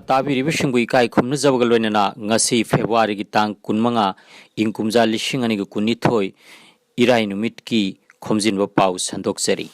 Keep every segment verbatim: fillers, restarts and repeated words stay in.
ꯇꯥꯕꯤꯔꯤꯕꯁꯤꯡꯕꯨ ꯏꯀꯥꯏ ꯈꯨꯝꯅꯖꯕꯒ ꯂꯣꯏꯅꯅ ꯉꯁꯤ ꯐꯦꯕ꯭ꯔꯨꯋꯥꯔꯤꯒꯤ ꯇꯥꯡ ꯀꯨꯟꯃꯉꯥ, ꯏꯪ ꯀꯨꯝꯖꯥ ꯂꯤꯁꯤꯡ ꯑꯅꯤꯒ ꯀꯨꯟꯅꯤꯊꯣꯏ, ꯏꯔꯥꯏ ꯅꯨꯃꯤꯠꯀꯤ ꯈꯣꯝꯖꯤꯟꯕ ꯄꯥꯎ ꯁꯟꯗꯣꯛꯆꯔꯤ꯫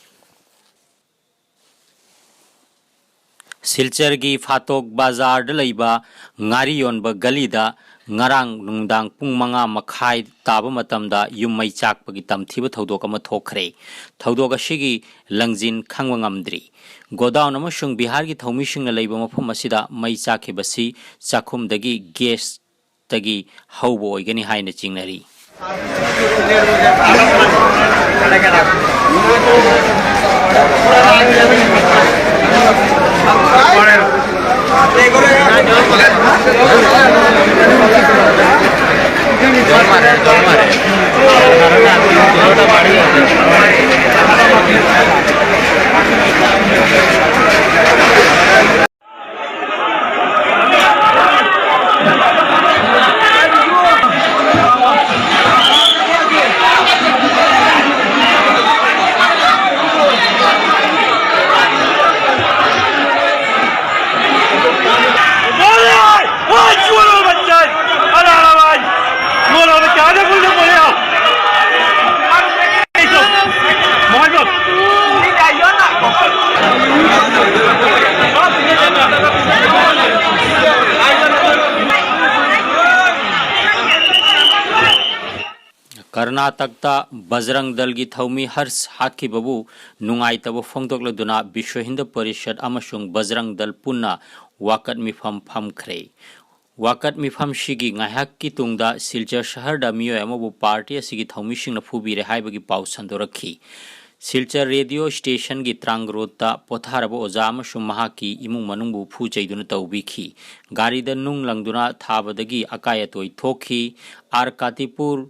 ꯁꯤꯜꯆꯔꯒꯤ ꯐꯥꯇꯣꯛ ꯕꯖꯥꯔꯗ ꯂꯩꯕ ꯉꯥꯔꯤ ꯌꯣꯟꯕ ꯒꯂꯤꯗ ꯉꯔꯥꯡ ꯅꯨꯡꯗꯥꯡ ꯄꯨꯡ ꯃꯉꯥ ꯃꯈꯥꯏ ꯇꯥꯕ ꯃꯇꯝꯗ ꯌꯨꯝ ꯃꯩ ꯆꯥꯛꯄꯒꯤ ꯇꯝꯊꯤꯕ ꯊꯧꯗꯣꯛ ꯑꯃ ꯊꯣꯛꯈ꯭ꯔꯦ꯫ ꯊꯧꯗꯣꯛ ꯑꯁꯤꯒꯤ ꯂꯪꯖꯤꯟ ꯈꯪꯕ ꯉꯝꯗ꯭ꯔꯤ꯫ ꯒꯣꯗꯥꯎꯟ ꯑꯃꯁꯨꯡ ꯕꯤꯍꯥꯔꯒꯤ ꯊꯧꯃꯤꯁꯤꯡꯅ ꯂꯩꯕ ꯃꯐꯝ ꯑꯁꯤꯗ ꯃꯩ ꯆꯥꯛꯈꯤꯕꯁꯤ ꯆꯥꯛꯈꯨꯝꯗꯒꯤ ꯒ꯭ꯌꯥꯁꯇꯒꯤ ꯍꯧꯕ ꯑꯣꯏꯒꯅꯤ ꯍꯥꯏꯅ ꯆꯤꯡꯅꯔꯤ꯫ ꯀꯔꯅꯥꯇꯛꯇ ꯕꯖꯔꯪ ꯗꯜꯒꯤ ꯊꯧꯃꯤ ꯍꯔꯁ ꯍꯥꯠꯈꯤꯕꯕꯨ ꯅꯨꯡꯉꯥꯏꯇꯕ ꯐꯣꯡꯗꯣꯛꯂꯗꯨꯅ ꯕꯤꯁ꯭ꯋ ꯍꯤꯟꯗꯨ ꯄꯔꯤꯁꯠ ꯑꯃꯁꯨꯡ ꯕꯖꯔꯪ ꯗꯜ ꯄꯨꯟꯅ ꯋꯥꯀꯠ ꯃꯤꯐꯝ ꯐꯝꯈ꯭ꯔꯦ꯫ ꯋꯥꯀꯠ ꯃꯤꯐꯝꯁꯤꯒꯤ ꯉꯥꯏꯍꯥꯛꯀꯤ ꯇꯨꯡꯗ ꯁꯤꯜꯆꯔ ꯁꯍꯔꯗ ꯃꯤꯑꯣꯏ ꯑꯃꯕꯨ ꯄꯥꯔꯇꯤ ꯑꯁꯤꯒꯤ ꯊꯧꯃꯤꯁꯤꯡꯅ ꯐꯨꯕꯤꯔꯦ ꯍꯥꯏꯕꯒꯤ ꯄꯥꯎ ꯁꯟꯗꯣꯔꯛꯈꯤ꯫ ꯁꯤꯜꯆꯔ ꯔꯦꯗꯤꯑꯣ ꯁ꯭ꯇꯦꯁꯟꯒꯤ ꯇ꯭ꯔꯥꯡ ꯔꯣꯗꯇ ꯄꯣꯊꯥꯔꯕ ꯑꯣꯖꯥ ꯑꯃꯁꯨꯡ ꯃꯍꯥꯛꯀꯤ ꯏꯃꯨꯡ ꯃꯅꯨꯡꯕꯨ ꯐꯨ ꯆꯩꯗꯨꯅ ꯇꯧꯕꯤꯈꯤ꯫ ꯒꯥꯔꯤꯗ ꯅꯨꯡ ꯂꯪꯗꯨꯅ ꯊꯥꯕꯗꯒꯤ ꯑꯀꯥꯏ ꯑꯇꯣꯏ ꯊꯣꯛꯈꯤ꯫ ꯑꯥꯔ ꯀꯥꯇꯤꯄꯨꯔ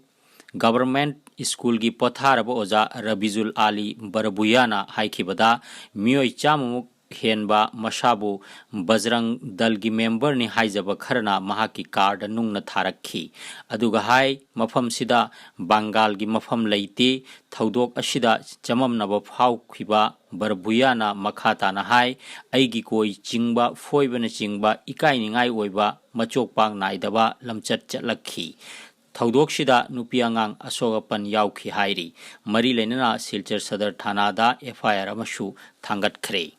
ꯒꯚꯔꯟꯃꯦꯟꯠ ꯁ꯭ꯀꯨꯜꯒꯤ ꯄꯣꯊꯥꯔꯕ ꯑꯣꯖꯥ ꯔꯕꯤꯖꯨꯜ ꯑꯥꯂꯤ ꯕꯔꯕꯨꯌꯥꯅ ꯍꯥꯏꯈꯤꯕꯗ, ꯃꯤꯑꯣꯏ ꯆꯥꯝꯃꯃꯨꯛ ꯍꯦꯟꯕ ꯃꯁꯥꯕꯨ ꯕꯖꯔꯪ ꯗꯜꯒꯤ ꯃꯦꯝꯕꯔꯅꯤ ꯍꯥꯏꯖꯕ ꯈꯔꯅ ꯃꯍꯥꯛꯀꯤ ꯀꯥꯔꯗ ꯅꯨꯡꯅ ꯊꯥꯔꯛꯈꯤ꯫ ꯑꯗꯨꯒ ꯍꯥꯏ, ꯃꯐꯝꯁꯤꯗ ꯕꯪꯒꯥꯜꯒꯤ ꯃꯐꯝ ꯂꯩꯇꯦ꯫ ꯊꯧꯗꯣꯛ ꯑꯁꯤꯗ ꯆꯃꯝꯅꯕ ꯐꯥꯎꯈꯤꯕ ꯕꯔꯕꯨꯌꯥꯅ ꯃꯈꯥ ꯇꯥꯅ ꯍꯥꯏ, "ꯑꯩꯒꯤ ꯀꯣꯏ ꯆꯤꯡꯕ, ꯐꯣꯏꯕꯅꯆꯤꯡꯕ ꯏꯀꯥꯏꯅꯤꯡꯉꯥꯏ ꯑꯣꯏꯕ ꯃꯆꯣꯛ ꯄꯥꯛ ꯅꯥꯏꯗꯕ ꯂꯝꯆꯠ ꯆꯠꯂꯛꯈꯤ꯫ ꯊꯧꯗꯣꯛꯁꯤꯗ ꯅꯨꯄꯤ ꯑꯉꯥꯡ ꯑꯁꯣꯛ ꯑꯄꯟ ꯌꯥꯎꯈꯤ" ꯍꯥꯏꯔꯤ꯫ ꯃꯔꯤ ꯂꯩꯅꯅ ꯁꯤꯜꯆꯔ ꯁꯗꯔ ꯊꯥꯅꯥꯗ ꯑꯦꯐ ꯑꯥꯏ ꯑꯥꯔ ꯑꯃꯁꯨ ꯊꯥꯡꯒꯠꯈ꯭ꯔꯦ꯫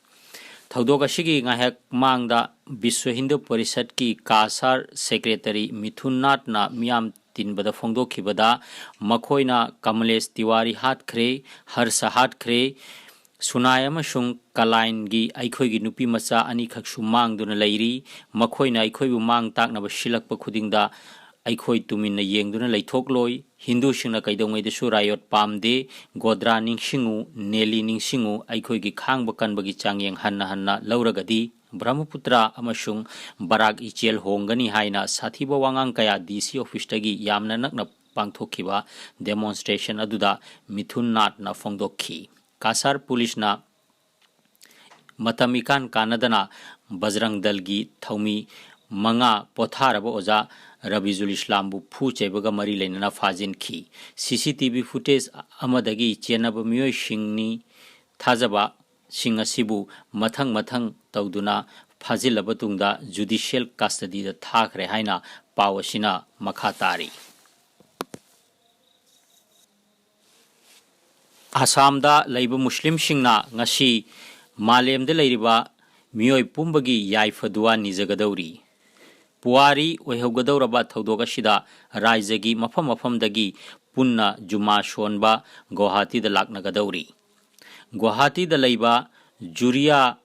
ꯊꯧꯗꯣꯛ ꯑꯁꯤꯒꯤ ꯉꯥꯏꯍꯥꯛ ꯃꯥꯡꯗ ꯕꯤꯁ꯭ꯋ ꯍꯤꯟꯗꯨ ꯄꯔꯤꯁꯠꯀꯤ ꯀꯥꯁꯥꯔ ꯁꯦꯀ꯭ꯔꯦꯇꯔꯤ ꯃꯤꯊꯨꯟ ꯅꯥꯠꯅ ꯃꯤꯌꯥꯝ ꯇꯤꯟꯕꯗ ꯐꯣꯡꯗꯣꯛꯈꯤꯕꯗ, ꯃꯈꯣꯏꯅ ꯀꯃꯂꯦꯁ ꯇꯤꯋꯥꯔꯤ ꯍꯥꯠꯈ꯭ꯔꯦ, ꯍꯔꯁ ꯍꯥꯠꯈ꯭ꯔꯦ, ꯁꯨꯅꯥꯏ ꯑꯃꯁꯨꯡ ꯀꯂꯥꯏꯟꯒꯤ ꯑꯩꯈꯣꯏꯒꯤ ꯅꯨꯄꯤ ꯃꯆꯥ ꯑꯅꯤꯈꯛꯁꯨ ꯃꯥꯡꯗꯨꯅ ꯂꯩꯔꯤ꯫ ꯃꯈꯣꯏꯅ ꯑꯩꯈꯣꯏꯕꯨ ꯃꯥꯡ ꯇꯥꯛꯅꯕ ꯁꯤꯜꯂꯛꯄ ꯈꯨꯗꯤꯡꯗ ꯑꯩꯈꯣꯏ ꯇꯨꯃꯤꯟꯅ ꯌꯦꯡꯗꯨꯅ ꯂꯩꯊꯣꯛꯂꯣꯏ꯫ ꯍꯤꯟꯗꯨꯁꯤꯡꯅ ꯀꯩꯗꯧꯉꯩꯗꯁꯨ ꯔꯥꯏꯌꯣꯠ ꯄꯥꯝꯗꯦ꯫ ꯒꯣꯗ꯭ꯔꯥ ꯅꯤꯡꯁꯤꯡꯉꯨ, ꯅꯦꯂꯤ ꯅꯤꯡꯁꯤꯡꯉꯨ, ꯑꯩꯈꯣꯏꯒꯤ ꯈꯥꯡꯕ ꯀꯟꯕꯒꯤ ꯆꯥꯡꯌꯦꯡ ꯍꯟꯅ ꯍꯟꯅ ꯂꯧꯔꯒꯗꯤ ꯕ꯭ꯔꯍꯃꯄꯨꯇ꯭ꯔ ꯑꯃꯁꯨꯡ ꯕꯔꯥꯛ ꯏꯆꯦꯜ ꯍꯣꯡꯒꯅꯤ ꯍꯥꯏꯅ ꯁꯥꯊꯤꯕ ꯋꯥꯉꯥꯡ ꯀꯌꯥ ꯗꯤ ꯁꯤ ꯑꯣꯐꯤꯁꯇꯒꯤ ꯌꯥꯝꯅ ꯅꯛꯅ ꯄꯥꯡꯊꯣꯛꯈꯤꯕ ꯗꯦꯃꯣꯟꯁꯇ꯭ꯔꯦꯁꯟ ꯑꯗꯨꯗ ꯃꯤꯊꯨꯟ ꯅꯥꯠꯅ ꯐꯣꯡꯗꯣꯛꯈꯤ꯫ ꯀꯥꯁꯥꯔ ꯄꯨꯂꯤꯁꯅ ꯃꯇꯝ ꯏꯀꯥꯟ ꯀꯥꯟꯅꯗꯅ ꯕꯖꯔꯪ ꯗꯜꯒꯤ ꯊꯧꯃꯤ ꯃꯉꯥ ꯄꯣꯊꯥꯔꯕ ꯑꯣꯖꯥ ꯔꯕꯤꯖꯨꯜ ꯏꯁꯂꯥꯝꯕꯨ ꯐꯨ ꯆꯩꯕꯒ ꯃꯔꯤ ꯂꯩꯅꯅ ꯐꯥꯖꯤꯟꯈꯤ꯫ ꯁꯤ ꯁꯤ ꯇꯤ ꯚꯤ ꯐꯨꯇꯦꯖ ꯑꯃꯗꯒꯤ ꯆꯦꯟꯅꯕ ꯃꯤꯑꯣꯏꯁꯤꯡꯅꯤ ꯊꯥꯖꯕꯁꯤꯡ ꯑꯁꯤꯕꯨ ꯃꯊꯪ ꯃꯊꯪ ꯇꯧꯗꯨꯅ ꯐꯥꯖꯤꯜꯂꯕ ꯇꯨꯡꯗ ꯖꯨꯗꯤꯁꯤꯌꯦꯜ ꯀꯁꯇꯗꯤꯗ ꯊꯥꯈ꯭ꯔꯦ ꯍꯥꯏꯅ ꯄꯥꯎ ꯑꯁꯤꯅ ꯃꯈꯥ ꯇꯥꯔꯤ꯫ ꯑꯁꯥꯝꯗ ꯂꯩꯕ ꯃꯨꯁꯂꯤꯝꯁꯤꯡꯅ ꯉꯁꯤ ꯃꯥꯂꯦꯝꯗ ꯂꯩꯔꯤꯕ ꯃꯤꯑꯣꯏ ꯄꯨꯝꯕꯒꯤ ꯌꯥꯏꯐ ꯗꯨꯋꯥ ꯅꯤꯖꯒꯗꯧꯔꯤ꯫ ꯄꯨꯋꯥꯔꯤ ꯑꯣꯏꯍꯧꯒꯗꯧꯔꯕ ꯊꯧꯗꯣꯛ ꯑꯁꯤꯗ ꯔꯥꯏꯖꯒꯤ ꯃꯐꯝ ꯃꯐꯝꯗꯒꯤ ꯄꯨꯟꯅ ꯖꯨꯃꯥ ꯁꯣꯟꯕ ꯒꯨꯋꯥꯍꯥꯇꯤꯗ ꯂꯥꯛꯅꯒꯗꯧꯔꯤ꯫ ꯒꯨꯋꯥꯍꯥꯇꯤꯗ ꯂꯩꯕ ꯖꯨꯔꯤꯌꯥ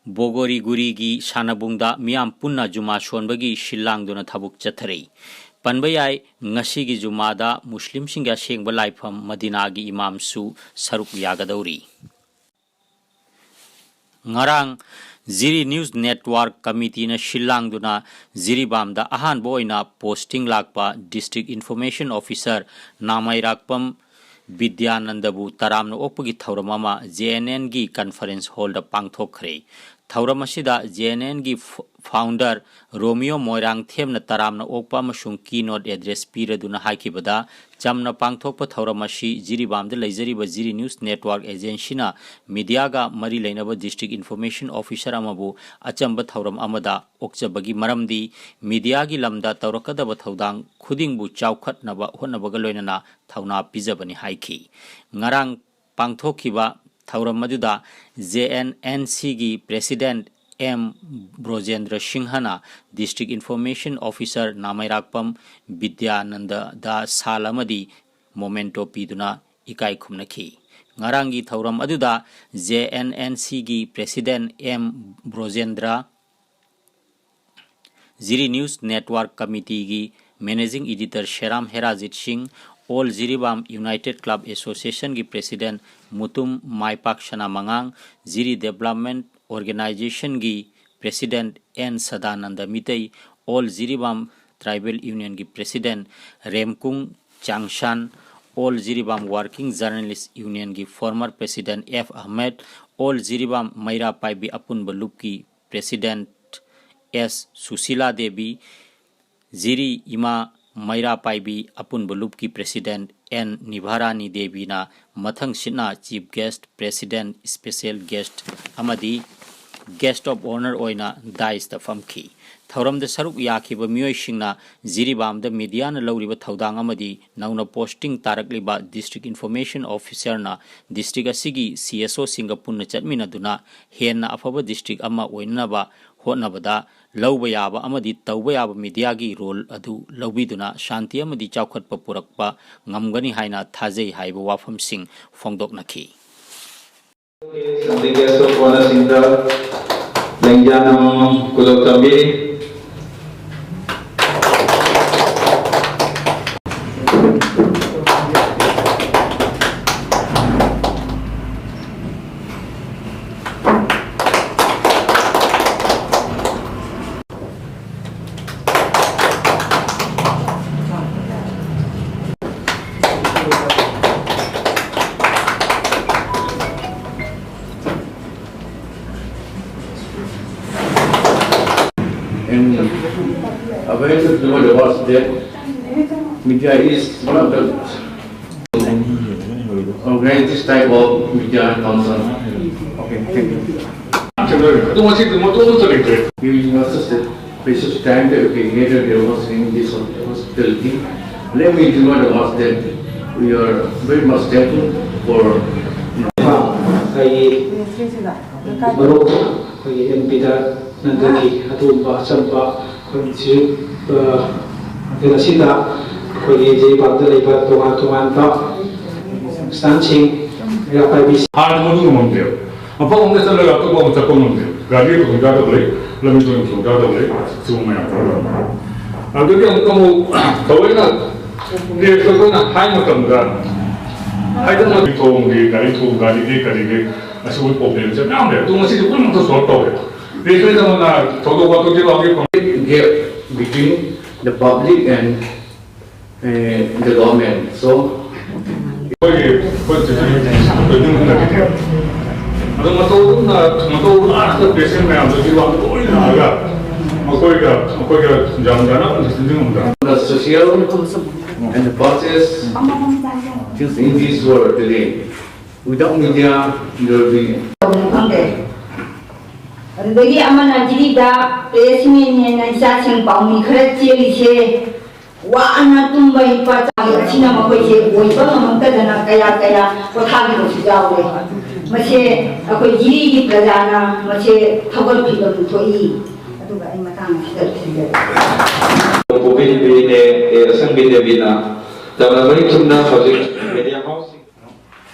ꯕꯣꯒꯣꯔꯤꯒꯨꯔꯤꯒꯤ ꯁꯥꯟꯅꯕꯨꯡꯗ ꯃꯤꯌꯥꯝ ꯄꯨꯟꯅ ꯖꯨꯃꯥ ꯁꯣꯟꯕꯒꯤ ꯁꯤꯜ ꯂꯥꯡꯗꯨꯅ ꯊꯕꯛ ꯆꯠꯊꯔꯤ꯫ ꯄꯟꯕ ꯌꯥꯏ, ꯉꯁꯤꯒꯤ ꯖꯨꯃꯥꯗ ꯃꯨꯁꯂꯤꯝꯁꯤꯡꯒꯤ ꯑꯁꯦꯡꯕ ꯂꯥꯏꯐꯝ ꯃꯗꯤꯅꯥꯒꯤ ꯏꯃꯥꯝꯁꯨ ꯁꯔꯨꯛ ꯌꯥꯒꯗꯧꯔꯤ꯫ ꯉꯔꯥꯡ ꯖꯤꯔꯤ ꯅ꯭ꯌꯨꯁ ꯅꯦꯠꯋꯥꯔꯛ ꯀꯃꯤꯇꯤꯅ ꯁꯤꯜ ꯂꯥꯡꯗꯨꯅ ꯖꯤꯔꯤꯕꯥꯝꯗ ꯑꯍꯥꯟꯕ ꯑꯣꯏꯅ ꯄꯣꯁꯇꯤꯡ ꯂꯥꯛꯄ ꯗꯤꯁꯇ꯭ꯔꯤꯛ ꯏꯟꯐꯣꯔꯃꯦꯁꯟ ꯑꯣꯐꯤꯁꯔ ꯅꯥꯃꯩꯔꯥꯛꯄꯝ ꯕꯤꯗ꯭ꯌꯥꯅꯟꯗꯕꯨ ꯇꯔꯥꯝꯅ ꯑꯣꯛꯄꯒꯤ ꯊꯧꯔꯝ ꯑꯃ ꯖꯦ ꯑꯦꯟ ꯑꯦꯟꯒꯤ conference hallꯗ ꯄꯥꯡꯊꯣꯛꯈ꯭ꯔꯦ꯫ ꯊꯧꯔꯝ ꯑꯁꯤꯗ ꯖꯦ ꯑꯦꯟ ꯑꯦꯟꯒꯤ founder ꯔꯣꯃꯤꯌꯣ ꯃꯣꯏꯔꯥꯡꯊꯦꯝꯅ ꯇꯔꯥꯝꯅ ꯑꯣꯛꯄ ꯑꯃꯁꯨꯡ keynote address ꯄꯤꯔꯗꯨꯅ ꯍꯥꯏꯈꯤꯕꯗ, ꯆꯝꯅ ꯄꯥꯡꯊꯣꯛꯄ ꯊꯧꯔꯝ ꯑꯁꯤ ꯖꯤꯔꯤꯕꯥꯝꯗ ꯂꯩꯖꯔꯤꯕ ꯖꯤꯔꯤ News Network agencyꯅ mediaꯒ ꯃꯔꯤ ꯂꯩꯅꯕ district information officer ꯑꯃꯕꯨ ꯑꯆꯝꯕ ꯊꯧꯔꯝ ꯑꯃꯗ ꯑꯣꯛꯆꯕꯒꯤ ꯃꯔꯝꯗꯤ mediaꯒꯤ ꯂꯝꯗ ꯇꯧꯔꯛꯀꯗꯕ ꯊꯧꯗꯥꯡ ꯈꯨꯗꯤꯡꯕꯨ ꯆꯥꯎꯈꯠꯅꯕ ꯍꯣꯠꯅꯕꯒ ꯂꯣꯏꯅꯅ ꯊꯧꯅꯥ ꯄꯤꯖꯕꯅꯤ ꯍꯥꯏꯈꯤ꯫ ꯉꯔꯥꯡ ꯄꯥꯡꯊꯣꯛꯈꯤꯕ ꯊꯧꯔꯝ ꯑꯗꯨꯗ ꯖꯦ ꯑꯦꯟ ꯑꯦꯟ ꯁꯤꯒꯤ president ꯑꯦꯝ ꯕ꯭ꯔꯣꯖꯦꯟꯗ꯭ꯔ ꯁꯤꯡꯍꯅ district information officer ꯅꯥꯃꯩꯔꯥꯛꯄꯝ ꯕꯤꯗ꯭ꯌꯥꯅꯟꯗꯗ ꯁꯥꯜ ꯑꯃꯗꯤ memento ꯄꯤꯗꯨꯅ ꯏꯀꯥꯏ ꯈꯨꯝꯅꯈꯤ꯫ ꯉꯔꯥꯡꯒꯤ ꯊꯧꯔꯝ ꯑꯗꯨꯗ ꯖꯦ ꯑꯦꯟ ꯑꯦꯟ ꯁꯤꯒꯤ president M Brojendro, Jiri News Network Committeeꯒꯤ managing editor Seram Herajit Singh, All Jiribam United Club Associationꯒꯤ president ꯃꯨꯇꯨꯝ ꯃꯥꯏꯄꯥꯛ ꯁꯅꯥꯃꯉꯥꯡ, ꯖꯤꯔꯤ Development Organizationꯒꯤ president N Sadananda Meitei, All Jiribam Tribal Unionꯒꯤ president Remkung Changsan, All Jiribam Working Journalist Unionꯒꯤ former president F Ahmed, All Jiribam Meira Paibi ꯑꯄꯨꯟꯕ ꯂꯨꯞꯀꯤ president ꯑꯦꯁ ꯁꯨꯁꯤꯂꯥ ꯗꯦꯕꯤ, ꯖꯤꯔꯤ ꯏꯃꯥ ꯃꯩꯔꯥ ꯄꯥꯏꯕꯤ ꯑꯄꯨꯟꯕ ꯂꯨꯞꯀꯤ president ꯑꯦꯟ ꯅꯤꯚꯥꯔꯥꯅꯤ ꯗꯦꯕꯤꯅ ꯃꯊꯪꯁꯤꯠꯅ chief guest, president, special guest ꯑꯃꯗꯤ guest of honour ꯑꯣꯏꯅ daisꯇ ꯐꯝꯈꯤ꯫ ꯊꯧꯔꯝꯗ ꯁꯔꯨꯛ ꯌꯥꯈꯤꯕ ꯃꯤꯑꯣꯏꯁꯤꯡꯅ ꯖꯤꯔꯤꯕꯥꯝꯗ mediaꯅ ꯂꯧꯔꯤꯕ ꯊꯧꯗꯥꯡ ꯑꯃꯗꯤ ꯅꯧꯅ posting ꯇꯥꯔꯛꯂꯤꯕ district information officerꯅ district ꯑꯁꯤꯒꯤ ꯁꯤ ꯑꯦꯁ ꯑꯣꯁꯤꯡꯒ ꯄꯨꯟꯅ ꯆꯠꯃꯤꯟꯅꯗꯨꯅ ꯍꯦꯟꯅ ꯑꯐꯕ district ꯑꯃ ꯑꯣꯏꯅꯅꯕ ꯍꯣꯠꯅꯕꯗ ꯂꯧꯕ ꯌꯥꯕ ꯑꯃꯗꯤ ꯇꯧꯕ ꯌꯥꯕ mediaꯒꯤ role ꯑꯗꯨ ꯂꯧꯕꯤꯗꯨꯅ ꯁꯥꯟꯇꯤ ꯑꯃꯗꯤ ꯆꯥꯎꯈꯠꯄ ꯄꯨꯔꯛꯄ ꯉꯝꯒꯅꯤ ꯍꯥꯏꯅ ꯊꯥꯖꯩ ꯍꯥꯏꯕ ꯋꯥꯐꯝꯁꯤꯡ ꯐꯣꯡꯗꯣꯛꯅꯈꯤ꯫ ꯑꯃꯗꯤ guest of honourꯁꯤꯡꯗ ꯂꯦꯡꯖꯥꯟ ꯑꯃꯃꯝ ꯈꯨꯗꯣꯜ ꯇꯝꯕꯤꯔꯤ꯫ And awareness about the words that media is one of the organize this type of media concern. Okay, thank you. ꯑꯗꯨ ꯉꯁꯤꯗꯤ ꯃꯇꯣꯝꯇ ꯂꯩꯇ꯭ꯔꯦ꯫ Giving us the precious time that we can gather here was in this hospitality. Let me do the words that we are very much thankful for. ꯑꯩꯈꯣꯏꯒꯤ ꯃꯔꯨꯞ ꯑꯩꯈꯣꯏꯒꯤ M ꯄꯤꯗ ꯅꯟꯗꯒꯤ ꯑꯗꯨꯒꯨꯝꯕ ꯑꯆꯝꯕ ꯑꯩꯈꯣꯏ ꯏꯟꯁꯇꯤꯇ꯭ꯌꯨꯠ, ꯑ, ꯀꯩꯅꯣꯁꯤꯗ ꯑꯩꯈꯣꯏꯒꯤ ꯖꯩ ꯄꯥꯛꯇ ꯂꯩꯕ ꯇꯣꯉꯥꯟ ꯇꯣꯉꯥꯟꯕ ꯁꯪꯁꯊꯥꯟꯁꯤꯡ, ꯃꯩꯔꯥ ꯄꯥꯏꯕꯤꯁꯤꯡ ꯍꯥꯟꯅ ꯃꯗꯨ ꯉꯝꯗꯦꯕ꯫ ꯃꯐꯝ ꯑꯃꯗ ꯆꯠꯂꯒ ꯑꯇꯣꯞꯄ ꯑꯃ ꯆꯠꯄ ꯉꯝꯗꯦꯕ꯫ ꯒꯥꯔꯤ ꯈꯨꯗꯣꯡꯆꯥꯗꯕ ꯂꯩ, ꯂꯝꯕꯤ ꯊꯣꯡ ꯈꯨꯗꯣꯡꯆꯥꯗꯕ ꯂꯩ, ꯁꯤꯒꯨꯝꯕ ꯃꯌꯥꯝ ꯇꯧꯔꯒ꯫ ꯑꯗꯨꯗꯒꯤ ꯑꯃꯨꯛꯀ ꯑꯃꯨꯛ ꯊꯑꯣꯏꯅ ꯄ꯭ꯔꯦꯁꯇ ꯑꯩꯈꯣꯏꯅ ꯍꯥꯏ ꯃꯇꯝꯗ ꯍꯥꯏꯗꯅ ꯊꯣꯡꯒꯤ, ꯒꯥꯔꯤ ꯊꯣꯡ, ꯒꯥꯔꯤꯒꯤ, ꯀꯔꯤꯒꯤ ꯑꯁꯤꯒꯨꯝꯕ ꯄ꯭ꯔꯣꯕ꯭ꯂꯦꯝꯁꯦ ꯃꯌꯥꯝ ꯂꯩ꯫ ꯑꯗꯣ ꯉꯁꯤꯗꯤ ꯄꯨꯝꯅꯃꯛꯇ ꯁꯣꯜꯕ ꯇꯧꯔꯦ꯫ ꯄ꯭ꯔꯦꯁ ꯃꯤꯠ ꯑꯃꯅ ꯊꯧꯗꯣꯛ ꯋꯥꯊꯣꯛꯀꯤ ꯋꯥꯒꯤ gap between the public and, uh, the government. So ꯑꯩꯈꯣꯏꯒꯤ, ꯑꯩꯈꯣꯏ ꯆꯤꯊꯤ ꯑꯩꯈꯣꯏ ꯅꯤꯡꯍꯟꯅꯕꯤꯗꯦ꯫ ꯑꯗꯣ ꯃꯇꯧ ꯑꯗꯨꯝꯅ, ꯃꯇꯧ ꯂꯥꯁꯇ ꯄꯦꯁꯦꯟ ꯃꯌꯥꯝꯗꯨꯒꯤ ꯋꯥ ꯂꯣꯏ ꯂꯥꯛꯑꯒ ꯃꯈꯣꯏꯒ, ꯑꯩꯈꯣꯏꯒ ꯌꯥꯝ ꯆꯥꯟꯅꯕ ꯑꯟꯗꯔꯁꯇꯦꯟꯗꯤꯡ ꯑꯃꯗ the social and the process in this world today. Without media, there will be ꯇꯧꯐꯝ ꯈꯪꯗꯦ꯫ ꯑꯗꯨꯗꯒꯤ ꯑꯃꯅ ꯖꯤꯔꯤꯗ ꯄ꯭ꯔꯦꯁ ꯃꯦꯟꯅꯦꯅ ꯏꯆꯥꯁꯤꯡ ꯄꯥꯎꯃꯤ ꯈꯔ ꯆꯦꯜꯂꯤꯁꯦ, ꯋꯥꯅ ꯇꯨꯝꯕ ꯏꯄꯥ ꯆꯥꯕꯤ ꯑꯁꯤꯅ ꯃꯈꯣꯏꯁꯦ ꯑꯣꯏꯕ ꯉꯝꯃꯛꯇꯗꯅ ꯀꯌꯥ ꯀꯌꯥ ꯄꯣꯊꯥꯈꯤꯕꯁꯨ ꯌꯥꯎꯔꯦ꯫ ꯃꯁꯦ ꯑꯩꯈꯣꯏ ꯖꯤꯔꯤꯒꯤ ꯄ꯭ꯔꯖꯥꯅ ꯃꯁꯦ ꯊꯧꯒꯠꯄꯤꯐꯝ ꯊꯣꯛꯏ꯫ ꯑꯗꯨꯒ ꯑꯩ ꯃꯇꯥꯡ ꯑꯁꯤꯗ ꯊꯝꯖꯔꯒꯦ꯫ ꯄꯣꯄꯤ ꯅꯨꯄꯤꯅꯦ, ꯑꯦ, ꯑꯁꯪꯕꯤ ꯗꯦꯕꯤꯅ ꯇꯝꯅꯕꯒꯤ ꯊꯨꯡꯅ ꯍꯧꯖꯤꯛ ꯃꯦꯗꯤꯌꯥ ꯍꯥꯎꯁꯁꯤꯡ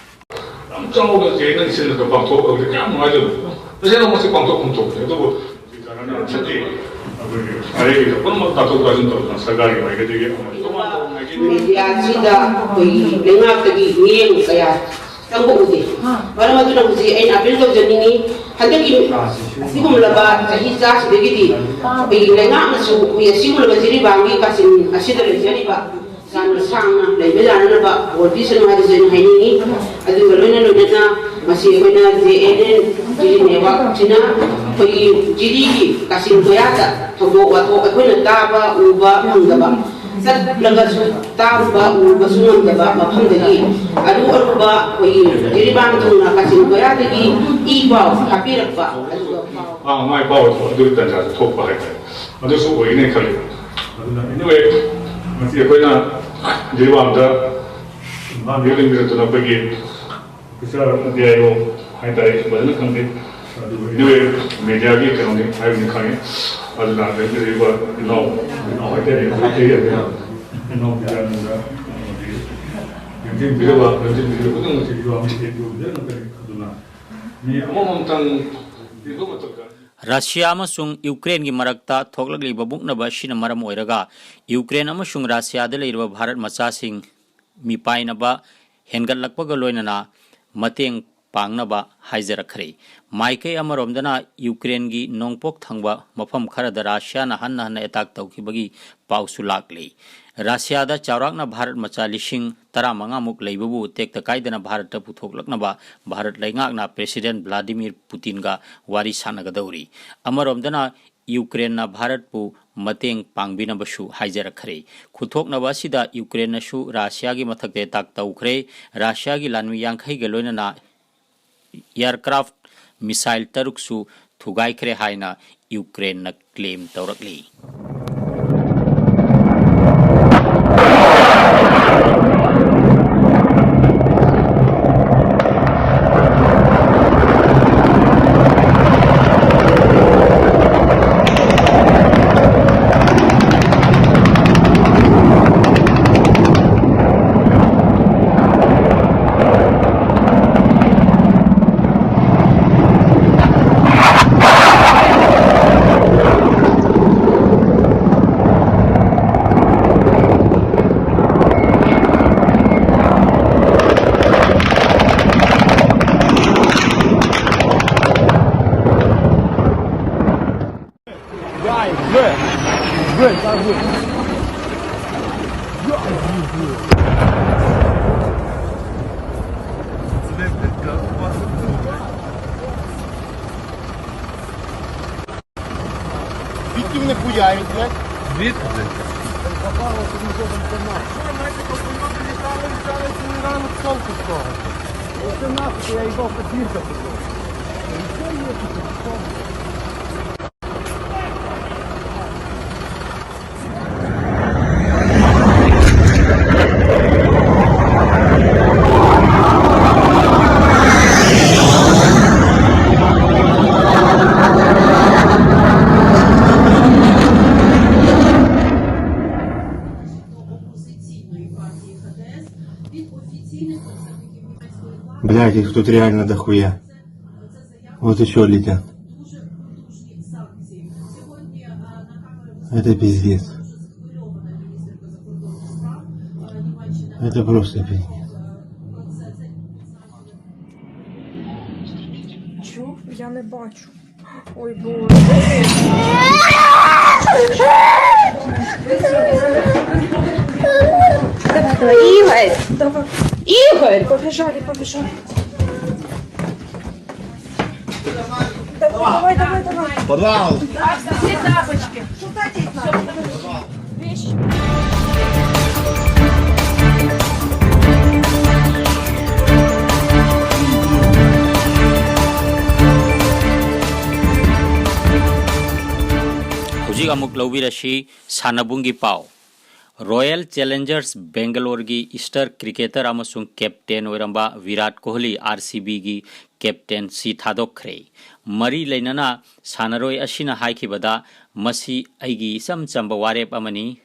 ꯌꯥꯝ ꯆꯥꯎꯅ ꯆꯦ ꯅꯪ ꯁꯤꯜꯂꯒ ꯄꯥꯡꯊꯣꯛꯑꯒꯗꯤ ꯀꯌꯥꯝ ꯅꯨꯡꯉꯥꯏꯗꯣꯏꯅꯣ? ꯇꯁꯦꯡꯅ ꯃꯁꯤ ꯄꯥꯡꯊꯣꯛꯐꯝ ꯊꯣꯛꯄꯅꯤ꯫ ꯑꯗꯨꯕꯨ ꯁꯤꯗꯤ ꯑꯩꯈꯣꯏꯒꯤ ꯑꯔꯩꯕꯗ ꯄꯨꯝꯅꯃꯛ ꯇꯥꯊꯣꯛ ꯇꯥꯁꯤꯟ ꯇꯧꯗꯅ ꯁꯔꯀꯥꯔꯒꯤ ꯃꯥꯏꯀꯩꯗꯒꯤ ꯑꯃꯗꯤ ꯇꯣꯉꯥꯟ ꯇꯣꯉꯥꯟꯕ ꯃꯥꯏꯀꯩꯗꯒꯤ ꯃꯦꯗꯤꯌꯥꯁꯤꯗ ꯑꯩꯈꯣꯏꯒꯤ ꯂꯩꯉꯥꯛꯇꯒꯤ ꯃꯤꯠꯌꯦꯡ ꯀꯌꯥ ꯆꯪꯕ ꯎꯗꯦ꯫ ꯃꯔꯝ ꯑꯗꯨꯅ ꯍꯧꯖꯤꯛ ꯑꯩꯅ ꯑꯄꯤꯜ ꯇꯧꯖꯅꯤꯡꯉꯤ, ꯍꯟꯗꯛꯀꯤ ꯑꯁꯤꯒꯨꯝꯂꯕ ꯆꯍꯤ ꯆꯥꯁꯤꯗꯒꯤꯗꯤ ꯑꯩꯈꯣꯏꯒꯤ ꯂꯩꯉꯥꯛꯅꯁꯨ ꯑꯩꯈꯣꯏ ꯑꯁꯤꯒꯨꯝꯂꯕ ꯖꯤꯔꯤꯕꯥꯝꯒꯤ ꯀꯥꯆꯤꯟ ꯑꯁꯤꯗ ꯂꯩꯖꯔꯤꯕ ꯆꯥꯅ ꯁꯥꯡꯅ ꯂꯩꯕ ꯌꯥꯅꯅꯕ ꯕꯣꯔ ꯄꯤꯁꯅꯨ ꯍꯥꯏꯕꯁꯦ ꯑꯩꯅ ꯍꯥꯏꯅꯤꯡꯉꯤ꯫ ꯑꯗꯨꯒ ꯂꯣꯏꯅ ꯂꯣꯏꯅꯅ ꯃꯁꯤ ꯑꯩꯈꯣꯏꯅ J N N ꯖꯤꯔꯤ ꯅꯦꯠꯋꯥꯛꯁꯤꯅ ꯑꯩꯈꯣꯏꯒꯤ ꯖꯤꯔꯤꯒꯤ ꯀꯥꯆꯤꯟ ꯀꯣꯌꯥꯗ ꯊꯧꯗꯣꯛ ꯋꯥꯊꯣꯛ ꯑꯩꯈꯣꯏꯅ ꯇꯥꯕ ꯎꯕ ꯐꯪꯗꯕ, ꯆꯠꯂꯒꯁꯨ ꯇꯥꯔꯨꯕ ꯎꯔꯨꯕꯁꯨ ꯉꯝꯗꯕ ꯃꯐꯝꯗꯒꯤ ꯑꯔꯨ ꯑꯔꯨꯕ ꯑꯩꯈꯣꯏꯒꯤ ꯖꯤꯔꯤꯕꯥꯝ ꯊꯨꯡꯅ ꯀꯥꯆꯤꯟ ꯀꯣꯌꯥꯗꯒꯤ ꯏ ꯄꯥꯎ ꯊꯥꯕꯤꯔꯛꯄ, ꯑꯗꯨꯒ ꯄꯥꯎ ꯑꯥ, ꯃꯥꯏ ꯄꯥꯎ ꯑꯗꯨꯒꯤ ꯇꯥꯟꯖꯥꯗ ꯊꯣꯛꯄ ꯍꯥꯏꯇꯥꯔꯦ꯫ ꯑꯗꯨꯁꯨ ꯑꯣꯏꯒꯅꯤ ꯈꯜꯂꯤ꯫ ꯑꯗꯨꯅ anyway, ꯉꯁꯤ ꯑꯩꯈꯣꯏꯅ ꯖꯤꯔꯤꯕꯥꯝꯗ ꯏꯝꯐꯥꯜ ꯌꯦꯡꯕꯤꯔꯛꯇꯨꯅ ꯑꯩꯈꯣꯏꯒꯤ ꯑꯣꯐꯤꯁꯥꯔ ꯗꯤ ꯑꯥꯏ ꯑꯣ ꯍꯥꯏꯇꯥꯔꯦ, ꯑꯩꯁꯨ ꯐꯖꯅ ꯈꯪꯗꯦ꯫ ꯑꯗꯨꯕꯨ anyway, ꯃꯦꯗꯤꯌꯥꯒꯤ ꯀꯩꯅꯣꯅꯤ ꯍꯥꯏꯕꯅꯤ ꯈꯪꯉꯤ꯫ ꯑꯗꯨꯅ ꯂꯩꯕꯤꯔꯤꯕ ꯏꯅꯥꯎ, ꯏꯅꯥꯎ ꯍꯥꯏꯇꯥꯔꯦ, ꯑꯩꯈꯣꯏ ꯏꯅꯥꯎ ꯃꯦꯗꯤꯌꯥꯅ ꯌꯦꯡꯁꯤꯟꯕꯤꯔꯕ, ꯌꯦꯡꯁꯤꯟꯕꯤꯔꯕ ꯈꯨꯗꯤꯡꯃꯛꯁꯤꯁꯨ ꯑꯃ ꯐꯖꯅ ꯈꯪꯉꯤ꯫ ꯑꯗꯨꯅ ꯃꯤ ꯑꯃꯃꯝꯇꯪ ꯄꯤꯕ ꯃꯇꯝꯗ ꯔꯁꯤꯌꯥ ꯑꯃꯁꯨꯡ ꯌꯨꯀ꯭ꯔꯦꯟꯒꯤ ꯃꯔꯛꯇ ꯊꯣꯛꯂꯛꯂꯤꯕ ꯃꯨꯛꯅꯕ ꯑꯁꯤꯅ ꯃꯔꯝ ꯑꯣꯏꯔꯒ ꯌꯨꯀ꯭ꯔꯦꯟ ꯑꯃꯁꯨꯡ ꯔꯁꯤꯌꯥꯗ ꯂꯩꯔꯤꯕ ꯚꯥꯔꯠ ꯃꯆꯥꯁꯤꯡ ꯃꯤꯄꯥꯏꯅꯕ ꯍꯦꯟꯒꯠꯂꯛꯄꯒ ꯂꯣꯏꯅꯅ ꯃꯇꯦꯡ ꯄꯥꯡꯅꯕ ꯍꯥꯏꯖꯔꯛꯈ꯭ꯔꯦ꯫ ꯃꯥꯏꯀꯩ ꯑꯃꯔꯣꯝꯗꯅ ꯌꯨꯀ꯭ꯔꯦꯟꯒꯤ ꯅꯣꯡꯄꯣꯛ ꯊꯪꯕ ꯃꯐꯝ ꯈꯔꯗ ꯔꯁꯤꯌꯥꯅ ꯍꯟꯅ ꯍꯟꯅ ꯑꯦꯇꯥꯛ ꯇꯧꯈꯤꯕꯒꯤ ꯄꯥꯎꯁꯨ ꯂꯥꯛꯂꯤ꯫ ꯔꯁꯤꯌꯥꯗ ꯆꯥꯎꯔꯥꯛꯅ ꯚꯥꯔꯠ ꯃꯆꯥ ꯂꯤꯁꯤꯡ ꯇꯔꯥꯃꯉꯥꯃꯨꯛ ꯂꯩꯕꯕꯨ ꯇꯦꯛꯇ ꯀꯥꯏꯗꯅ ꯚꯥꯔꯠꯇ ꯄꯨꯊꯣꯛꯂꯛꯅꯕ ꯚꯥꯔꯠ ꯂꯩꯉꯥꯛꯅ ꯄ꯭ꯔꯦꯁꯤꯗꯦꯟꯠ ꯚ꯭ꯂꯥꯗꯤꯃꯤꯔ ꯄꯨꯇꯤꯟꯒ ꯋꯥꯔꯤ ꯁꯥꯟꯅꯒꯗꯧꯔꯤ꯫ ꯑꯃꯔꯣꯝꯗꯅ ꯌꯨꯀ꯭ꯔꯦꯟꯅ ꯚꯥꯔꯠꯄꯨ ꯃꯇꯦꯡ ꯄꯥꯡꯕꯤꯅꯕꯁꯨ ꯍꯥꯏꯖꯔꯛꯈ꯭ꯔꯦ꯫ ꯈꯨꯠꯊꯣꯛꯅꯕ ꯑꯁꯤꯗ ꯌꯨꯀ꯭ꯔꯦꯟꯅꯁꯨ ꯔꯁꯤꯌꯥꯒꯤ ꯃꯊꯛꯇ ꯑꯦꯇꯥꯛ ꯇꯧꯈ꯭ꯔꯦ꯫ ꯔꯁꯤꯌꯥꯒꯤ ꯂꯥꯟꯃꯤ ꯌꯥꯡꯈꯩꯒ ꯂꯣꯏꯅꯅ ꯑꯦꯌꯔꯀ꯭ꯔꯥꯐ ꯃꯤꯁꯥꯏꯜ ꯇꯔꯨꯛꯁꯨ ꯊꯨꯒꯥꯏꯈ꯭ꯔꯦ ꯍꯥꯏꯅ ꯌꯨꯀ꯭ꯔꯦꯟꯅ claim ꯇꯧꯔꯛꯂꯤ꯫ Bitti mi ne bu ya, bittiler? Bitti. Блядь, их тут реально дохуя. Вот еще летят. Это пиздец. Это просто пиздец. Чу? Я не бачу. Ой, Боже. Давай, давай, Игорь! Давай. Игорь! Побежали, побежали. Давай, давай, давай, давай. Подвал! Все тапочки. Вещи. ꯍꯧꯖꯤꯛ ꯑꯃꯨꯛ ꯂꯧꯕꯤꯔꯁꯤ ꯁꯥꯟꯅꯕꯨꯡꯒꯤ ꯄꯥꯎ꯫ ꯔꯣꯌꯦꯜ ꯆꯦꯂꯦꯟꯖꯔꯁ ꯕꯦꯡꯒꯂꯣꯔꯒꯤ ꯏꯁꯇꯔ ꯀ꯭ꯔꯤꯀꯦꯇꯔ ꯑꯃꯁꯨꯡ ꯀꯦꯞꯇꯦꯟ ꯑꯣꯏꯔꯝꯕ Virat Kohli, R C ꯕꯤꯒꯤ captaincy ꯊꯥꯗꯣꯛꯈ꯭ꯔꯦ꯫ ꯃꯔꯤ ꯂꯩꯅꯅ ꯁꯥꯟꯅꯔꯣꯏ ꯑꯁꯤꯅ ꯍꯥꯏꯈꯤꯕꯗ, "ꯃꯁꯤ ꯑꯩꯒꯤ ꯏꯆꯝ ꯆꯝꯕ ꯋꯥꯔꯦꯞ ꯑꯃꯅꯤ꯫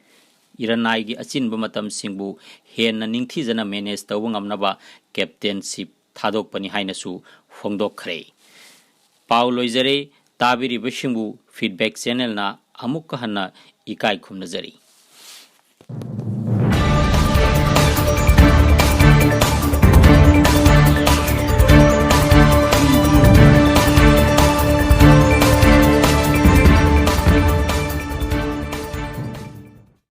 ꯏꯔꯟꯅꯥꯏꯒꯤ ꯑꯆꯤꯟꯕ ꯃꯇꯝꯁꯤꯡꯕꯨ ꯍꯦꯟꯅ ꯅꯤꯡꯊꯤꯖꯅ ꯃꯦꯅꯦꯖ ꯇꯧꯕ ꯉꯝꯅꯕ ꯀꯦꯞꯇꯦꯟꯁꯤꯞ ꯊꯥꯗꯣꯛꯄꯅꯤ" ꯍꯥꯏꯅꯁꯨ ꯐꯣꯡꯗꯣꯛꯈ꯭ꯔꯦ꯫ ꯄꯥꯎ ꯂꯣꯏꯖꯔꯦ꯫ ꯇꯥꯕꯤꯔꯤꯕꯁꯤꯡꯕꯨ ꯐꯤꯗꯕꯦꯛ ꯆꯦꯅꯦꯜꯅ ꯑꯃꯨꯛꯀ ꯍꯟꯅ ꯏꯀꯥꯏ ꯈꯨꯝꯅꯖꯔꯤ꯫